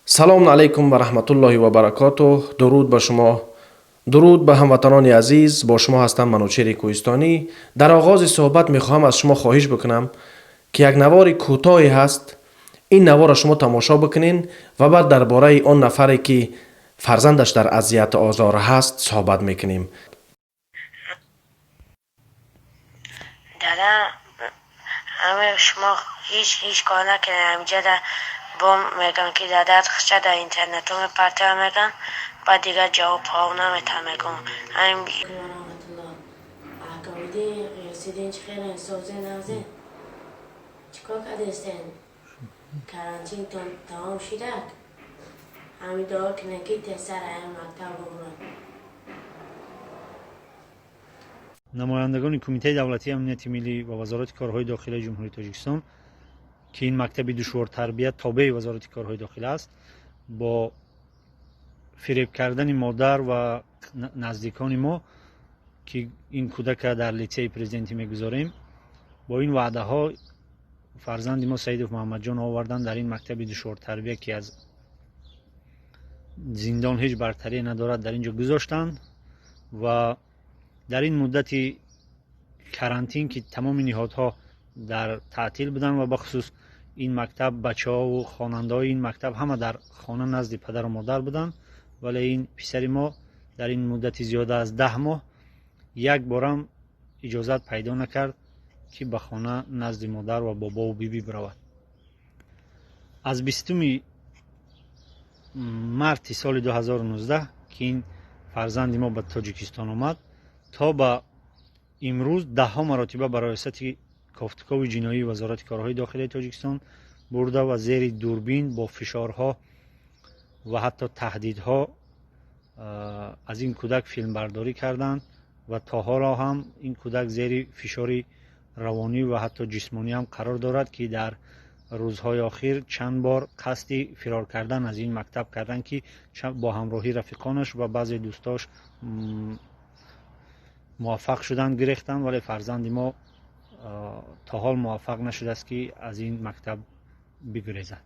Салому алайкум ва раҳматуллоҳи ва баракотуҳ. Дуруд ба шумо, дуруд ба ҳамватанони азиз. Бо шумо ҳастам Манучери Кӯҳистонӣ. Дар оғози суҳбат мехоҳам аз шумо хоҳиш бикунам, ки як навори кӯтоҳе ҳаст, ин наворро шумо тамошо бикунен ва баъд дар бораи он нафаре, ки фарзандаш дар азияту озор ҳаст, суҳбат мекунем. Дада, ҳаме шумо ҳеҷ кор накунед. Ҳамиҷа бо мегӯям, ки дадат хича дар интернету мепартоя, мегӯям, баъд дигар ҷавоб ҳав наметавон, мегӯям. Раҳматуллоҳ, Аҳкомиддин, Ғиёсиддин, чӣ хелен, созен, нағзен? Чӣ кор кардестен? Карантинтон тамом шидак? Ҳами дуо кунед, ки тезтар аян мактаб бубурад. Намояндагони Кумитаи давлатии амнияти миллӣ ва Вазорати корҳои дохилаи Ҷумҳурии Тоҷикистон, ки ин мактаби душвортарбия тобеи Вазорати корҳои дохила аст, бо фиреб кардани модар ва наздикони мо, ки ин кӯдака дар литсеи президентӣ мегузорем, бо ин ваъдаҳо фарзанди мо Саидов Муҳаммадҷон овардан дар ин мактаби душвортарбия, ки аз зиндон ҳеҷ бартарие надорад, дар ин ҷо гузоштанд. Ва дар ин муддати карантин, ки тамоми ниҳодҳо дар таътил буданд ва бахусус ин мактаб, бачаҳову хонандаҳои ин мактаб ҳама дар хона назди падару модар буданд, вале ин писари мо дар ин муддати зиёда аз 10 моҳ як борам иҷозат пайдо накард, ки ба хона назди модар ва бобову бибӣ биравад. Аз 20-уми марти соли 2019, ки ин фарзанди мо ба Тоҷикистон омад, то ба имрӯз даҳҳо маротиба ба раёсати кофтукови ҷиноии Вазорати корҳои дохилаи Тоҷикистон бурда ва зери дурбин бо фишорҳо ва ҳатто таҳдидҳо аз ин кӯдак филмбардорӣ карданд ва то ҳоло ҳам ин кӯдак зери фишори равонӣ ва ҳатто ҷисмонӣ ҳам қарор дорад, ки дар рӯзҳои охир чанд бор қасди фирор кардан аз ин мактаб карданд, ки бо ҳамроҳии рафиқонаш ва баъзе дӯстош муваффақ шуданд, гирехтанд, вале фарзанди мо то ҳол муваффақ нашудааст, ки аз ин мактаб бигурезад.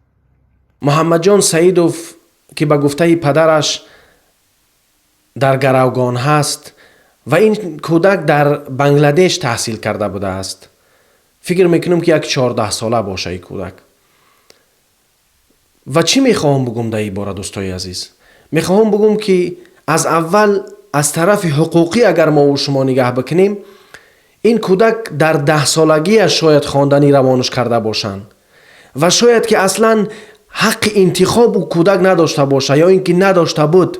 Муҳаммадҷон Саидов, ки ба гуфтаи падараш дар гаравгон ҳаст ва ин кӯдак дар Бангладеш таҳсил карда будааст, фикр мекунам, ки як 14сола боша ин кӯдак. Ва чӣ мехоҳам бугум дар ин бора, дӯстои азиз? Мехоҳам бугум, ки аз аввал аз тарафи ҳуқуқӣ агар мову шумо нигаҳ бикунем, ин кӯдак дар 10солагиаш шояд хондани равонаш карда бошанд ва шояд ки аслан ҳаққи интихоб ӯ кӯдак надошта боша ё ин ки надошта буд.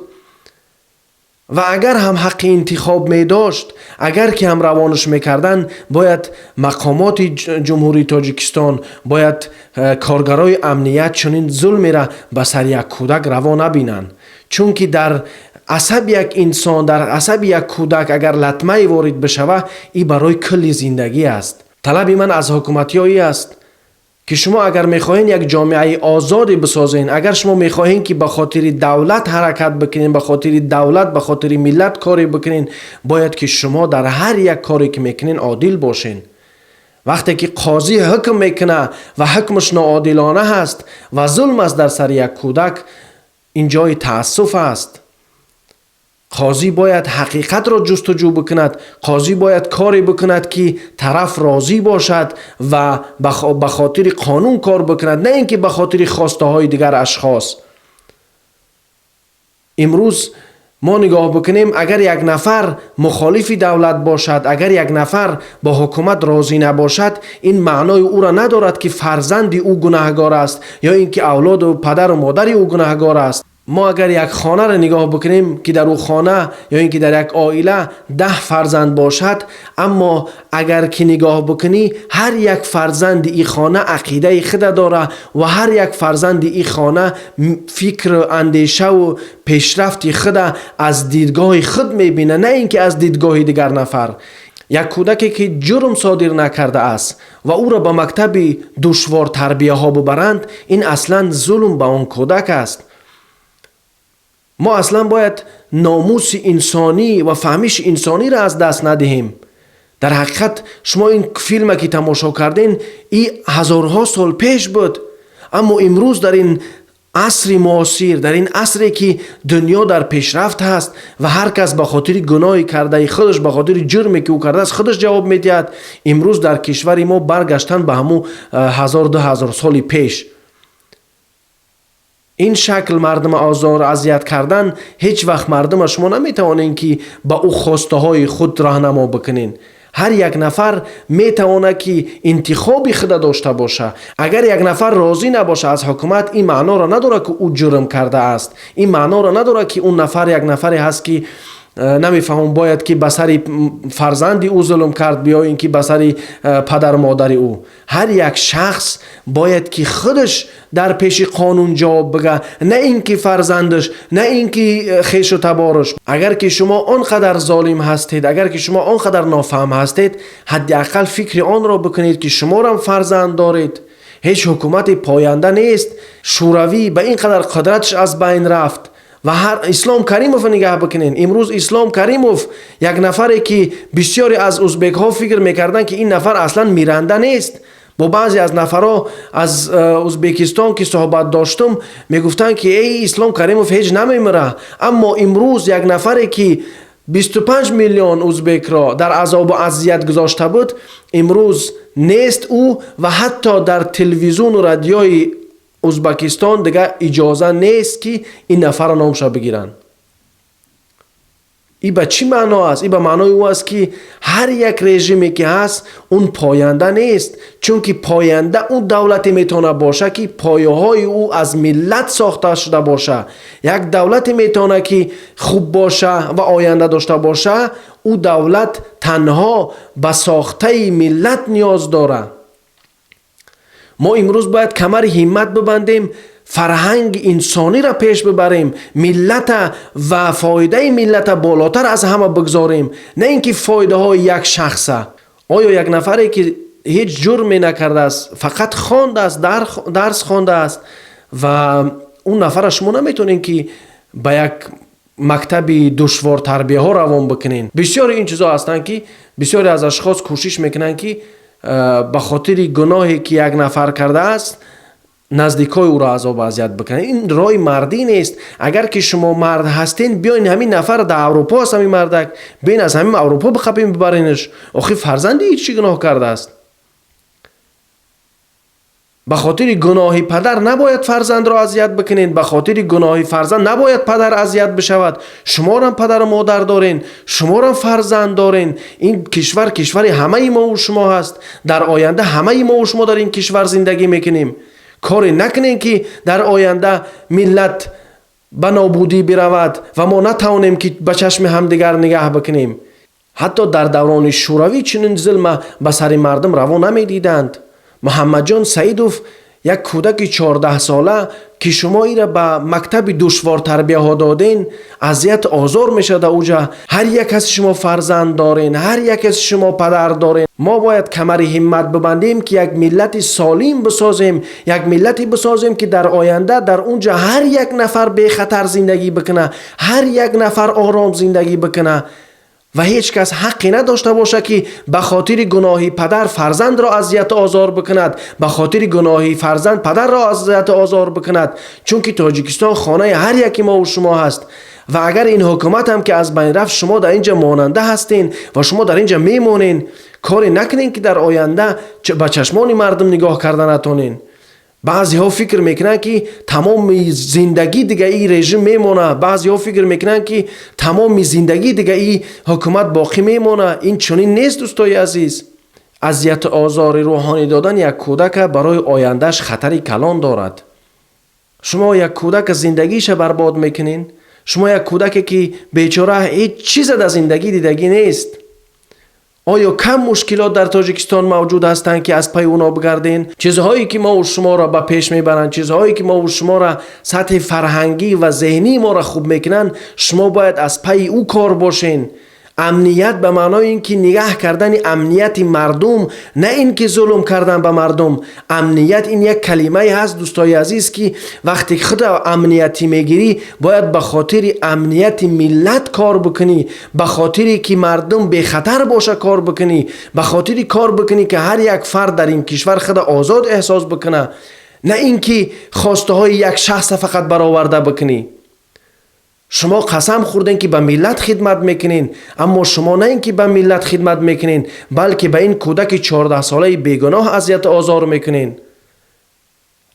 Ва агар ҳам ҳаққи интихоб медошт, агар ки ҳам равонаш мекарданд, бояд мақомоти Ҷумҳурии Тоҷикистон, бояд коргарои амният чунин зулмера ба сари як кӯдак раво набинанд, чунки дар асаби як инсон, дар асаби як кӯдак агар латмае ворид бишава, ин барои кулли зиндагӣ аст. Талаби ман аз ҳукуматиҳо ин аст, ки шумо агар мехоҳед як ҷомеаи озоде бисозен, агар шумо мехоҳед, ки ба хотири давлат ҳаракат бикунед, ба хотири давлат, ба хотири миллат коре бикунед, бояд ки шумо дар ҳар як коре ки мекунед, одил бошед. Вақте ки қозӣ ҳукм мекуна ва ҳукмаш ноодилона ҳаст ва зулм аст дар сари як кӯдак, ин ҷои таассуф аст. Қозӣ бояд ҳақиқатро ҷустуҷӯ бикунад. Қозӣ бояд коре бикунад, ки тараф розӣ бошад ва ба хотири қонун кор бикунад, на ин ки ба хотири хостаҳои дигар ашхос. Имрӯз мо нигоҳ бикунем, агар як нафар мухолифи давлат бошад, агар як нафар бо ҳукумат розӣ набошад, ин маънои ӯро надорад, ки фарзанди ӯ гунаҳгор аст ё ин ки авлоду падару модари ӯ гунаҳгор аст. Мо агар як хонаро нигоҳ бикунем, ки дар ӯ хона ё ин ки дар як оила 10 фарзанд бошад, аммо агар ки нигоҳ бикунӣ, ҳар як фарзанди ин хона ақидаи худа дора ва ҳар як фарзанди ин хона фикру андешаву пешрафти худа аз дидгоҳи худ мебина, на ин ки аз дидгоҳи дигар нафар. Як кӯдаке, ки ҷурм содир накардааст ва ӯро ба мактаби душвортарбияҳо бубаранд, ин аслан зулм ба он кӯдак аст. Мо аслан бояд номуси инсонӣ ва фаҳмиши инсониро аз даст надиҳем. Дар ҳақиқат, шумо ин филме ки тамошо кардем, и ҳазорҳо сол пеш буд, аммо имрӯз дар ин Асри муосир, дар ин асре ки дунё дар пешрафт ҳаст ва ҳар кас ба хотири гуноҳи кардаи худаш, ба хотири ҷурме ки ӯ кардааст, худаш ҷавоб медиҳад. Имрӯз дар кишвари мо баргаштан ба ҳамун 1000-2000 соли пеш. Ин шакл мардума озор азият кардан, ҳеҷ вақт мардума шумо наметавонед, ки ба ӯ хостаҳои худ роҳнамо бикунед. Ҳар як нафар метавонад, ки интихоби худа дошта боша. Агар як нафар розӣ набоша аз ҳукумат, ин маъноро надорад, ки ӯ ҷурм кардааст. Ин маъноро надорад, ки он нафар як нафаре ҳаст, ки намефаҳмам, бояд ки ба сари фарзанди ӯ зулм кард биё ин ки ба сари падару модари ӯ. Ҳар як шахс бояд ки худаш дар пеши қонун ҷавоб бига, на ин ки фарзандаш, на ин ки хешу табораш. Агар ки шумо он қадар золим ҳастед, агар ки шумо он қадар нофаҳм ҳастед, ҳадди ақал фикри онро бикунед, ки шуморам фарзанд доред. Ҳеҷ ҳукумати поянда нест. Шӯравӣ ба ин қадар қудраташ аз байн рафт ва ҳар Ислом Каримовро нигаҳ бикунед. Имрӯз Ислом Каримов як нафаре, ки бисёре аз узбекҳо фикр мекарданд, ки ин нафар аслан миранда нест. Бо баъзе аз нафарҳо аз Узбекистон ки суҳбат доштум, мегуфтанд, ки эй, Ислом Каримов ҳеҷ намемира. Аммо имрӯз як нафаре, ки 25 миллион узбекро дар азобу азият гузошта буд, имрӯз нест ӯ ва ҳатто дар телевизиону радиои Узбекистон дигар иҷоза нест, ки ин нафарро номша бигиранд. И ба чӣ маъно аст? И ба маънои ӯ аст, ки ҳар як режиме ки ҳаст, он поянда нест, чунки поянда он давлате метавонад боша, ки пояҳои ӯ аз миллат сохта шуда боша. Як давлате метавонад, ки хуб боша ва оянда дошта боша. Ӯ давлат танҳо ба сохтаи миллат ниёз дорад. Мо имрӯз бояд камари ҳиммат бибандем, фарҳанги инсониро пеш бибарем, миллата ва фоидаи миллата болотар аз ҳама бигзорем, на ин ки фоидаҳои як шахса. Оё як нафаре, ки ҳеҷ ҷурме накардааст, фақат хондааст, дарс хондааст ва он нафара шумо наметавонед, ки ба як мактаби душвортарбияҳо равон бикунед. Бисёри ин чизҳо ҳастанд, ки бисёре аз ашхос кӯшиш мекунанд, ки ба хотири гуноҳе, ки як нафар кардааст, наздикҳои ӯро азобу азият бикунанд. Ин роҳи мардӣ нест. Агар ки шумо мард ҳастен, биёин, ҳамин нафар дар Аврупо аст, ҳамин мардак, биёин, аз ҳамин Аврупо биқапем, бибаренаш. Охир фарзанди ҳеҷ чӣ гуноҳ кардааст? Ба хотири гуноҳи падар набояд фарзандро азият бикунед, ба хотири гуноҳи фарзанд набояд падар азият бишавад. Шуморам падару модар дорен, шуморам фарзанд дорен. Ин кишвар кишвари ҳамаи мову шумо ҳаст. Дар оянда ҳамаи мову шумо дар ин кишвар зиндагӣ мекунем. Коре накунем, ки дар оянда миллат ба нобудӣ биравад ва мо натавонем, ки ба чашми ҳамдигар нигаҳ бикунем. Ҳатто дар даврони Шӯравӣ чунин зулма ба сари мардум раво намедиданд. Муҳаммадҷон Саидов, як кӯдаки 14-сола, ки шумо ира ба мактаби душвортарбияҳо доден, азият озор мешавад уҷа. Ҳар як каси шумо фарзанд дорен, ҳар як каси шумо падар дорен. Мо бояд камари ҳиммат бибандем, ки як миллати солим бисозем, як миллате бисозем, ки дар оянда дар он ҷа ҳар як нафар бехатар зиндагӣ бикуна, ҳар як нафар ором зиндагӣ бикуна ва ҳеҷ кас ҳаққе надошта бошад, ки ба хотири гуноҳи падар фарзандро азияту озор бикунад, ба хотири гуноҳи фарзанд падарро азияту озор бикунад. Чунки Тоҷикистон хонаи ҳар яки мову шумо ҳаст ва агар ин ҳукумат ҳам ки аз байн рафт, шумо дар ин ҷа монанда ҳастен ва шумо дар ин ҷа мемонен. Коре накунен, ки дар оянда ба чашмони мардум нигоҳ карда натонен. Баъзеҳо фикр мекунанд, ки тамоми зиндагӣ дига и режим мемонад. Баъзеҳо фикр мекунанд, ки тамоми зиндагӣ дига и ҳукумат боқӣ мемонад. Ин чунин нест, дӯстои азиз. Азияту озори рӯҳонӣ додан як кӯдака барои ояндааш хатари калон дорад. Шумо як кӯдака зиндагиша барбод мекунед. Шумо як кӯдаке, ки бечора ҳеҷ чиза дар зиндагӣ дидагӣ нест. Оё кам мушкилот дар Тоҷикистон мавҷуд ҳастанд, ки аз пайи оно бигарден? Чизҳое, ки мову шуморо ба пеш мебаранд, чизҳое, ки мову шуморо сатҳи фарҳангӣ ва зеҳнии моро хуб мекунанд, шумо бояд аз пайи ӯ кор бошен. Амният ба маънои ин ки нигаҳ кардани амнияти мардум, на ин ки зулм кардан ба мардум. Амният ин як калимае ҳаст, дӯстои азиз, ки вақте худа амниятӣ мегирӣ, бояд ба хотири амнияти миллат кор бикунӣ, ба хотире ки мардум бехатар боша кор бикунӣ, ба хотири кор бикунӣ, ки ҳар як фард дар ин кишвар худа озод эҳсос бикуна. На ин ки хостаҳои як шахса фақат бароварда бикунӣ. Шумо қасам хӯрдем, ки ба миллат хидмат мекунен, аммо шумо на ин ки ба миллат хидмат мекунен, балки ба ин кӯдаки 14-солаи бегуноҳ азияту озор мекунен.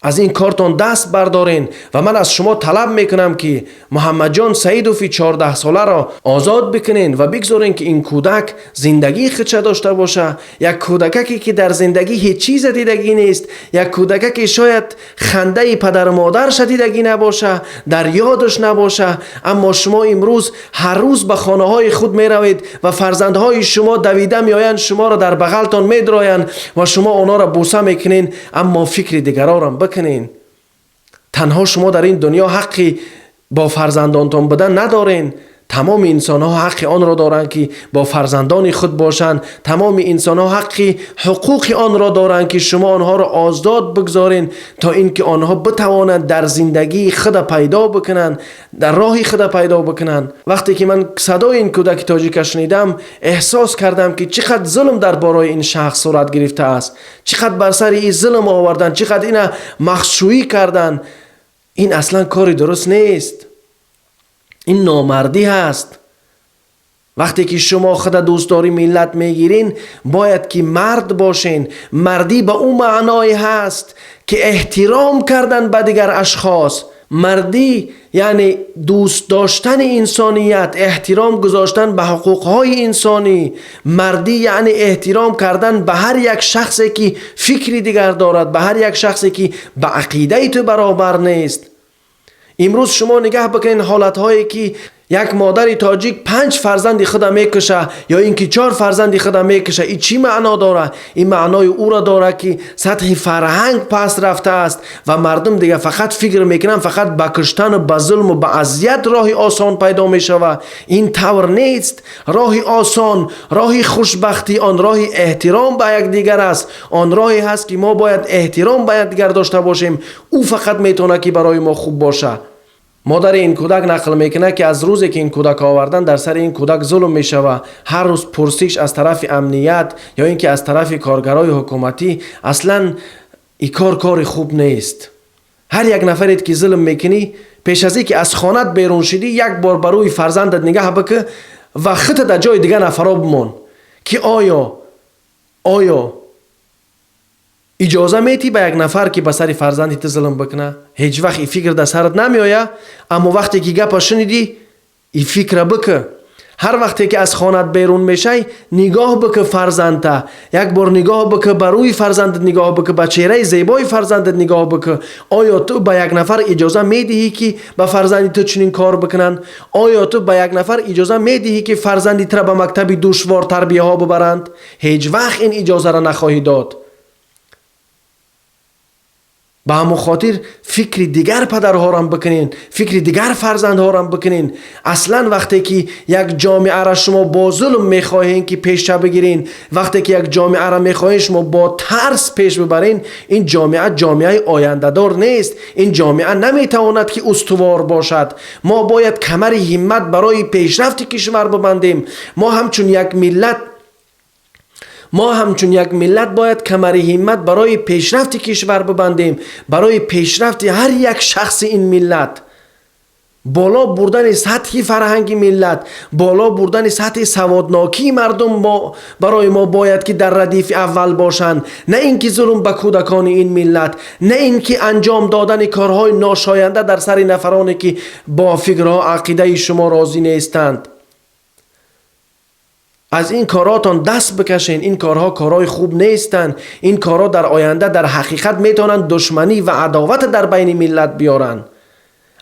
Аз ин кортон даст бардорен ва ман аз шумо талаб мекунам, ки Муҳаммадҷон Саидови 14-соларо озод бикунен ва бигзорен, ки ин кӯдак зиндагии худша дошта боша. Як кӯдакаке, ки дар зиндагӣ ҳеҷ чиза дидагӣ нест, як кӯдакаке, шояд хандаи падару модарша дидагӣ набоша, дар ёдаш набоша. Аммо шумо имрӯз ҳар рӯз ба хонаҳои худ меравед ва фарзандҳои шумо давида меоянд, шуморо дар бағалтон медроянд ва шумо онҳоро бӯса мекунед. Аммо фикри дигарорам бикунен. Танҳо шумо дар ин дунё ҳаққи бо фарзандонтон будан надорен. Тамоми инсонҳо ҳаққи онро доранд, ки бо фарзандони худ бошанд. Тамоми инсонҳо ҳаққи ҳуқуқи онро доранд, ки шумо онҳоро озод бигзорен, то ин ки онҳо битавонанд дар зиндагии худа пайдо бикунанд, дар роҳи худа пайдо бикунанд. Вақте ки ман садои ин кӯдаки тоҷика шунидам, эҳсос кардам, ки чӣ қадр зулм дар бораи ин шахс сурат гирифтааст, чӣ қадр бар сари ин зулм оварданд, чӣ қадр ина мағшӯӣ карданд. Ин аслан кори дуруст нест, ин номардӣ ҳаст. Вақте ки шумо худа дӯстдори миллат мегирин, бояд ки мард бошен. Мардӣ ба ӯ маъное ҳаст, ки эҳтиром кардан ба дигар ашхос. Мардӣ яъне дӯст доштани инсоният, эҳтиром гузоштан ба ҳуқуқҳои инсонӣ. Мардӣ яъне эҳтиром кардан ба ҳар як шахсе, ки фикри дигар дорад, ба ҳар як шахсе, ки ба ақидаи ту баробар нест. Имрӯз шумо нигаҳ бикунед ҳолатҳое, ки як модари тоҷик панҷ фарзанди худа мекуша ё ин ки чор фарзанди худа мекуша. Ин чӣ маъно дорад? Ин маънои ӯро дорад, ки сатҳи фарҳанг паст рафтааст ва мардум дига фақат фикр мекунанд, фақат ба куштану ба зулму ба азият роҳи осон пайдо мешавад. Ин тавр нест. Роҳи осон, роҳи хушбахтӣ он роҳи эҳтиром ба якдигар аст, он роҳе ҳаст, ки мо бояд эҳтиром ба якдигар дошта бошем. Ӯ фақат метавонад, ки барои мо хуб бошад. Модари ин кӯдак нақл мекунад, ки аз рӯзе ки ин кӯдак овардан, дар сари ин кӯдак зулм мешавад. Ҳар рӯз пурсиш аз тарафи амният ё ин ки аз тарафи коргарои ҳукуматӣ. Аслан ин кор кори хуб нест. Ҳар як нафарет ки зулм мекунӣ, пеш аз ин ки аз хонат берун шудӣ, як бор ба рӯи фарзандат нигаҳ бикӣ ва худта дар ҷои дигар нафаро бимон, ки оё иҷоза метӣ ба як нафар, ки ба сари фарзанди ту зулм бикуна? Ҳеҷ вақт ин фикр дар сарат намеояд, аммо вақте ки гапа шунидӣ, ин фикра бикӣ. Ҳар вақте ки аз хонат берун мешай, нигоҳ бикӣ фарзандта, як бор нигоҳ бикӣ, ба рӯи фарзандат нигоҳ бикӣ, ба чеҳраи зебои фарзандат нигоҳ бикӣ. Оё ту ба як нафар иҷоза медиҳӣ, ки ба фарзанди ту чунин кор бикунанд? Оё ту ба як нафар иҷоза медиҳӣ, ки фарзанди тура ба мактаби душвор тарбияҳо бибаранд? Ҳеҷ вақт ин иҷозаро нахоҳӣ дод. Ба ҳамон хотир фикри дигар падарҳорам бикунен, фикри дигар фарзандҳорам бикунен. Аслан вақте ки як ҷомеаро шумо бо зулм мехоҳен, ки пеша бигирен, вақте ки як ҷомеаро мехоҳен шумо бо тарс пеш бибарен, ин ҷомеа ҷомеаи ояндадор нест. Ин ҷомеа наметавонад, ки устувор бошад. Мо бояд камари ҳиммат барои пешрафти кишвар бибандем. Мо ҳамчун як миллат бояд камари ҳиммат барои пешрафти кишвар бибандем, барои пешрафти ҳар як шахси ин миллат, боло бурдани сатҳи фарҳанги миллат, боло бурдани сатҳи саводнокии мардум барои мо бояд ки дар радифи аввал бошанд, на ин ки зулм ба кӯдакони ин миллат, на ин ки анҷом додани корҳои ношоянда дар сари нафароне, ки бо фикрҳо, ақидаи шумо розӣ нестанд. Аз ин коротон даст бикашен. Ин корҳо корҳои хуб нестанд. Ин корҳо дар оянда дар ҳақиқат метавонанд душманӣ ва адоват дар байни миллат биёранд.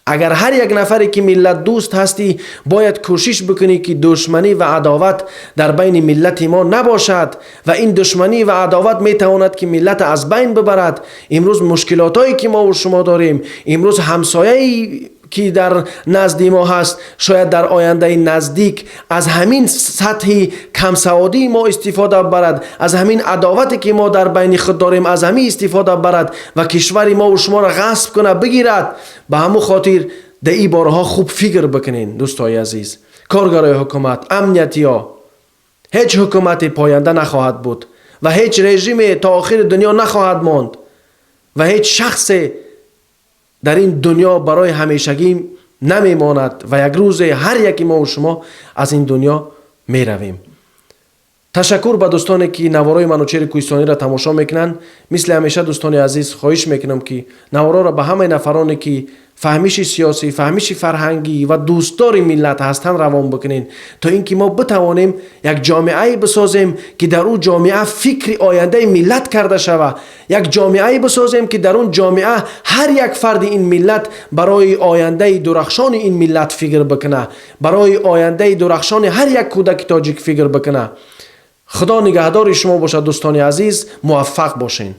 Агар ҳар як нафаре ки миллатдӯст ҳастӣ, бояд кӯшиш бикунӣ, ки душманӣ ва адоват дар байни миллати мо набошад ва ин душманӣ ва адоват метавонад, ки миллата аз байн бибарад. Имрӯз мушкилотҳое ки мову шумо дорем, имрӯз ҳамсояи ки дар назди мо ҳаст, шояд дар ояндаи наздик аз ҳамин сатҳи камсаводии мо истифода барад, аз ҳамин адовате ки мо дар байни худ дорем, аз ҳамин истифода барад ва кишвари мову шуморо ғасб кунад, бигирад. Ба ҳамун хотир дар ин борҳо хуб фикр бикунен, дӯстои азиз, коргарои ҳукумат, амниятиё. Ҳеҷ ҳукумате поянда нахоҳад буд ва ҳеҷ режиме то охири дунё нахоҳад монд. Ва ҳеҷ шахсе дар ин дунё барои ҳамешагӣ намемонад ва як рӯзе ҳар яки мову шумо аз ин дунё меравем. Ташаккур ба дӯстоне, ки наворои Манучери Кӯҳистониро тамошо мекунанд. Мисли ҳамеша, дӯстони азиз, хоҳиш мекунам, ки навороро ба ҳамаи нафароне, ки фаҳмиши сиёсӣ, фаҳмиши фарҳангӣ ва дӯстдори миллат ҳастанд, равон бикунед, то ин ки мо битавонем як ҷомеае бисозем, ки дар ӯ ҷомеа фикри ояндаи миллат карда шава, як ҷомеае бисозем, ки дар он ҷомеа ҳар як фарди ин миллат барои ояндаи дурахшони ин миллат фикр бикуна, барои ояндаи дурахшони ҳар як кӯдаки тоҷик фикр бикуна. Худо нигаҳдори шумо бошад, дӯстони азиз, муваффақ бошед.